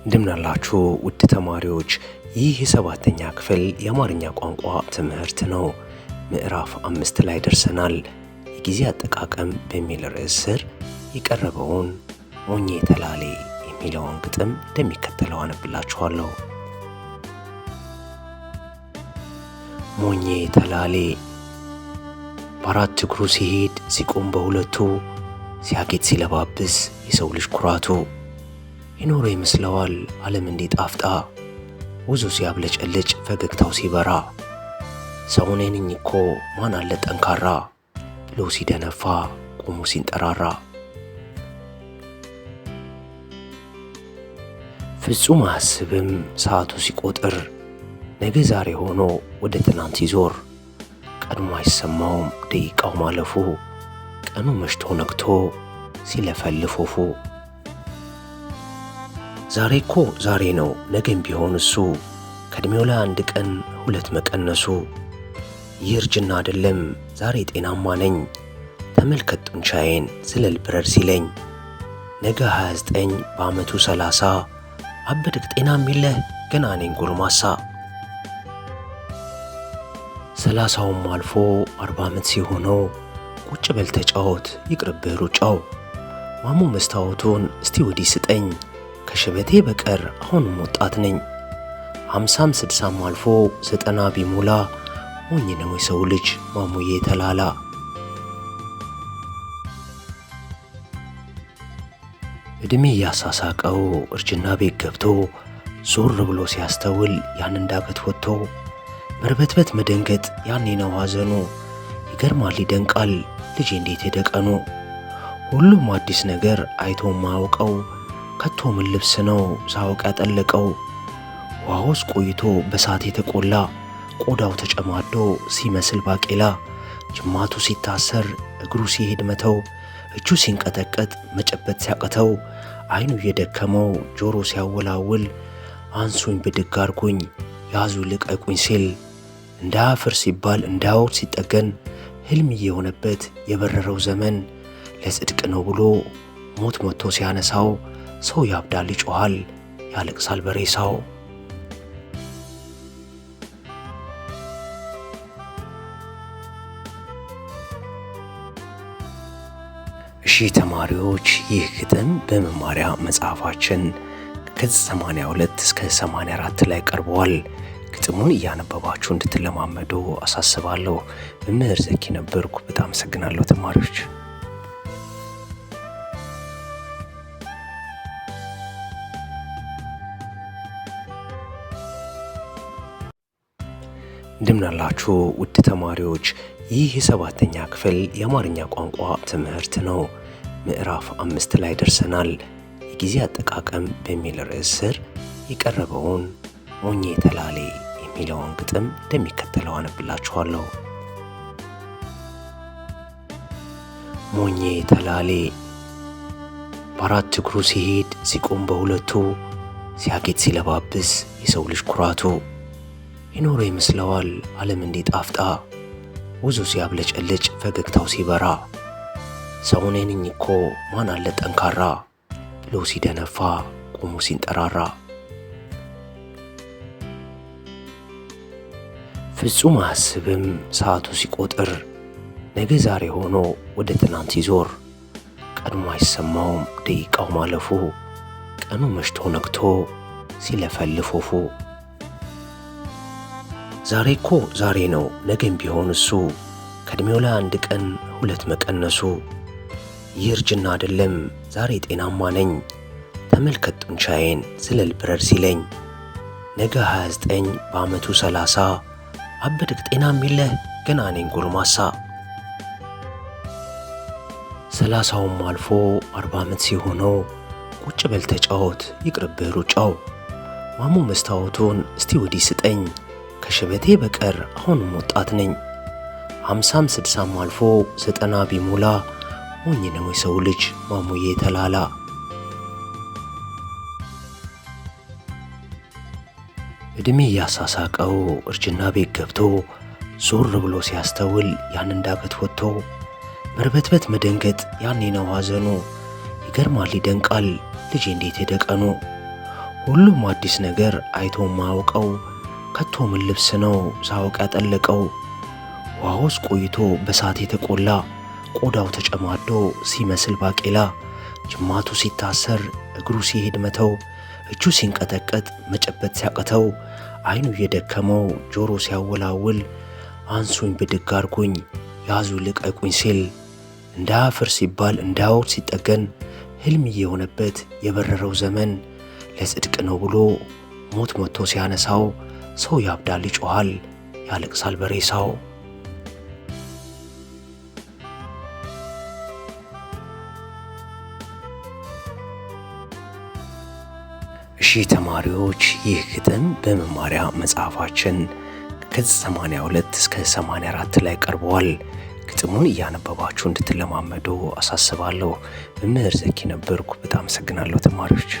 እንደምናላችሁ ውድ ተማሪዎች፣ ይህ የሰባተኛ ክፍል የአማርኛ ቋንቋ ትምህርት ነው። ምዕራፍ 5 ላይ ደርሰናል። የጊዜ አጠቃቀም በሚል ርዕስ ስር የቀረበውን ሞኜ ተላሌ የሚለውን ግጥም እንደሚከተለው አነብላችኋለሁ። ሞኜ ተላሌ በአራት እግሩ ሲሄድ ሲቆም በሁለቱ፣ ሲያጌጥ ሲለባብስ የሰው ልጅ ኩራቱ፣ የኖረ ይመስለዋል ዓለም እንዲህ ጣፍጣ፣ ውዙ ሲያብለጨልጭ ፈገግታው ሲበራ፣ ሰው እኔ ነኝ እኮ ማን አለ ጠንካራ ብሎ ሲደነፋ ቆሞ ሲንጠራራ፣ ፍጹም አያስብም ሰዓቱ ሲቆጥር፣ ነገ ዛሬ ሆኖ ወደ ትናንት ሲዞር፣ ቀድሞ አይሰማውም ደቂቃው ማለፉ፣ ቀኑ መሽቶ ነግቶ ሲለፈልፍ ወፉ። ዛሬ እኮ ዛሬ ነው ነገም ቢሆን እሱ፣ ከዕድሜው ላይ አንድ ቀን ሁለት መቀነሱ፣ ይህ እርጅና አይደለም ዛሬ ጤናማ ነኝ፣ ተመልከት ጡንቻዬን ዝለል ብረር ሲለኝ፣ ነገ 29 በዓመቱ 30፣ አበድክ ጤናም የለህ ገና ነኝ ጎልማሳ። 30ውም አልፎ 40 ዓመት ሲሆነው፣ ቁጭ በል ተጫወት ይቅርብህ ሩጫው፣ ማሞ መስታወቱን እስቲ ወዲህ ስጠኝ፣ ከሽበቴ በቀር አሁንም ወጣት ነኝ። 50ም 60ም አልፎ 90 ቢሞላ፣ ሞኝ ነው የሰው ልጅ ማሙዬ ተላላ። ዕድሜ እያሳሳቀው እርጅና ቤት ገብቶ፣ ዞር ብሎ ሲያስተውል ያንን ዳገት ወጥቶ፣ መርበትበት መደንገጥ ያኔ ነው ሐዘኑ፣ ይገርማል ይደንቃል ልጄ እንዴት ሄደ ቀኑ። ሁሉም አዲስ ነገር አይቶ ማያውቀው፣ ከቶ ምን ልብስ ነው ሳውቅ ያጠለቀው፣ ውሃ ውስጥ ቆይቶ በሳት የተቆላ፣ ቆዳው ተጨማዶ ሲመስል ባቄላ፣ ጅማቱ ሲታሰር እግሩ ሲሄድ መተው፣ እጁ ሲንቀጠቀጥ መጨበጥ ሲያቅተው፣ አይኑ እየደከመው ጆሮ ሲያወላውል፣ አንሱኝ ብድግ አርጉኝ ያዙ ልቀቁኝ ሲል፣ እንዳያፍር ሲባል እንዳያወር ሲጠገን፣ ህልም እየሆነበት የበረረው ዘመን፣ ለጽድቅ ነው ብሎ ሞት መጥቶ ሲያነሳው፣ ሰው ያብዳል ይጮኻል ያለቅሳል በሬሳው። እሺ ተማሪዎች፣ ይህ ግጥም በመማሪያ መጽሐፋችን ከገጽ 82 እስከ 84 ላይ ቀርበዋል። ግጥሙን እያነበባችሁ እንድትለማመዱ አሳስባለሁ። መምህር ዘኪ ነበርኩ። በጣም አመሰግናለሁ ተማሪዎች። እንደምናላችሁ ውድ ተማሪዎች፣ ይህ የሰባተኛ ክፍል የአማርኛ ቋንቋ ትምህርት ነው። ምዕራፍ 5 ላይ ደርሰናል። የጊዜ አጠቃቀም በሚል ርዕስ ስር የቀረበውን ሞኜ ተላሌ የሚለውን ግጥም እንደሚከተለው አነብላችኋለሁ። ሞኜ ተላሌ በአራት እግሩ ሲሄድ ሲቆም በሁለቱ፣ ሲያጌጥ ሲለባብስ የሰው ልጅ ኩራቱ፣ የኖረ ይመስለዋል ዓለም እንዲህ ጣፍጣ፣ ውዙ ሲያብለጨልጭ ፈገግታው ሲበራ፣ ሰው እኔ ነኝ እኮ ማን አለ ጠንካራ ብሎ ሲደነፋ ቆሞ ሲንጠራራ፣ ፍጹም አያስብም ሰዓቱ ሲቆጥር፣ ነገ ዛሬ ሆኖ ወደ ትናንት ሲዞር፣ ቀድሞ አይሰማውም ደቂቃው ማለፉ፣ ቀኑ መሽቶ ነግቶ ሲለፈልፍ ወፉ። ዛሬ እኮ ዛሬ ነው ነገም ቢሆን እሱ፣ ከዕድሜው ላይ አንድ ቀን ሁለት መቀነሱ፣ ይህ እርጅና አይደለም ዛሬ ጤናማ ነኝ፣ ተመልከት ጡንቻዬን ዝለል ብረር ሲለኝ፣ ነገ 29 በዓመቱ 30፣ አበድክ ጤናም የለህ ገና ነኝ ጎልማሳ። 30ውም አልፎ 40 ዓመት ሲሆነው፣ ቁጭ በል ተጫወት ይቅርብህ ሩጫው፣ ማሞ መስታወቱን እስቲ ወዲህ ስጠኝ፣ ከሽበቴ በቀር አሁንም ወጣት ነኝ። 50ም 60ም አልፎ 90 ቢሞላ፣ ሞኝ ነው የሰው ልጅ ማሙዬ ተላላ። ዕድሜ እያሳሳቀው እርጅና ቤት ገብቶ፣ ዞር ብሎ ሲያስተውል ያንን ዳገት ወጥቶ፣ መርበትበት መደንገጥ ያኔ ነው ሐዘኑ፣ ይገርማል ይደንቃል ልጄ እንዴት ሄደ ቀኑ። ሁሉም አዲስ ነገር አይቶ ማያውቀው ከቶ ምን ልብስ ነው ሳያውቅ ያጠለቀው? ውሃ ውስጥ ቆይቶ በሳት የተቆላ ቆዳው ተጨማዶ ሲመስል ባቄላ፣ ጅማቱ ሲታሰር እግሩ ሲሄድ መተው፣ እጁ ሲንቀጠቀጥ መጨበጥ ሲያቅተው፣ አይኑ እየደከመው ጆሮ ሲያወላውል፣ አንሱኝ ብድግ አርጉኝ ያዙ ልቀቁኝ ሲል፣ እንዳያፍር ሲባል እንዳያወር ሲጠገን፣ ህልም እየሆነበት የበረረው ዘመን ለጽድቅ ነው ብሎ ሞት መጥቶ ሲያነሳው፣ ሰው ያብዳል ይጮኻል ያለቅሳል በሬሳው። እሺ ተማሪዎች፣ ይህ ግጥም በመማሪያ መጽሐፋችን ከገጽ 82 እስከ 84 ላይ ቀርበዋል። ግጥሙን እያነበባችሁ እንድትለማመዱ አሳስባለሁ። መምህር ዘኪ ነበርኩ። በጣም አመሰግናለሁ ተማሪዎች።